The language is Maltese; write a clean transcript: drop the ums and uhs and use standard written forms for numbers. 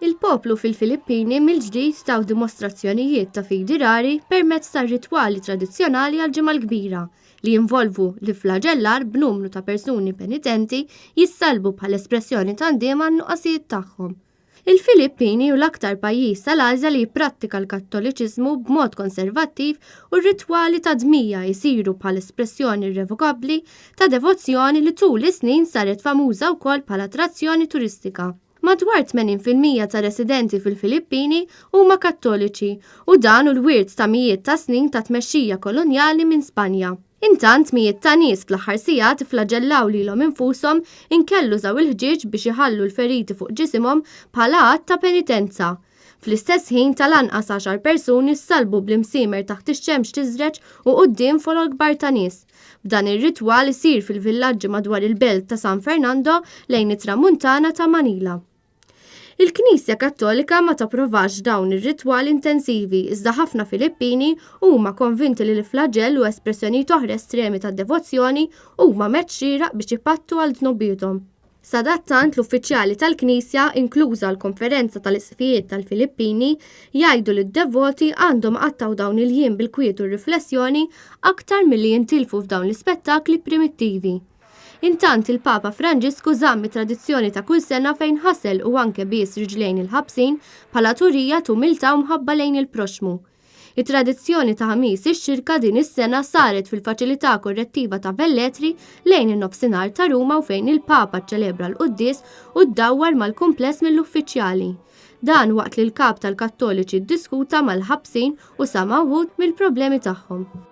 Il-poplu fil-Filippini mill-ġdid taw dimostrazzjonijiet ta' fidi rari permezz ta' ritwali tradizzjonali għall-Ġimgħa l-Kbira li jinvolvu l-ifflaġellar b'numru ta' persuni penitenti jissallbu bħala espressjoni ta' ndiema għan-nuqqasijiet tagħhom. Il-Filippini hu l-aktar pajjiż tal-Asja li jipprattika l-Kattoliċiżmu b'mod konservattiv u r-ritwali ta' dmija jsiru bħala espressjoni irrevokabbli ta' devozzjoni li tul is-snin saret famuża wkoll bħala attrazzjoni turistika. Madwar 80% tar-residenti fil-Filippini huma Kattoliċi u dan hu l-wirt ta' mijiet ta' snin ta' tmexxija kolonjali minn Spanja. Intant, mijiet ta' nies fl-aħħar sigħat ifflaġellaw lilhom infushom inkella użaw il-ħġieġ biex iħallu l-feriti fuq ġisimhom bħala att ta' penitenza. Fl-istess ħin, tal-anqas għaxar persuni ssalbu bl-imsiemer taħt ix-xemx tiżreġ u quddiem folol kbar ta' nies. B'dan ir-ritwal isir fil-villaġġi madwar il-belt ta' San Fernando lejn it-Tramuntana ta' Manila. Il-Knisja Kattolika ma tapprovax dawn ir-ritwali intensivi iżda ħafna Filippini huma konvinti li l-flaġell u espressjonijiet oħra estremi ta' devozzjoni huma mezz xieraq biex ipattu għal dnubiethom. Sadattant l-uffiċjali tal-Knisja, inkluża l-Konferenza tal-Isqfijiet tal-Filippini, jgħidu li d-devoti għandhom iqattgħu dawn il-jiem bil-kwiet u r-riflessjoni aktar milli jintilfu f'dawn l-ispettakli primittivi. Intant il-Papa Franġisku żamm it-tradizzjoni ta' kull sena fejn ħasel u anke bies riġlejn il-ħabsin bħala turija t'umiltà u mħabba lejn il-proxxmu. It-tradizzjoni ta' Ħamis ix-Xirka din is-sena saret fil-Faċilità Korrettiva ta' Velletri lejn in-nofsinhar ta' Ruma u fejn il-Papa ċċelebra l-quddies u ddawwar mal-kumpless mill-uffiċjali. Dan waqt li l-Kap tal-Kattoliċi ddiskuta mal-ħabsin u sama' wħud mill-problemi tagħhom.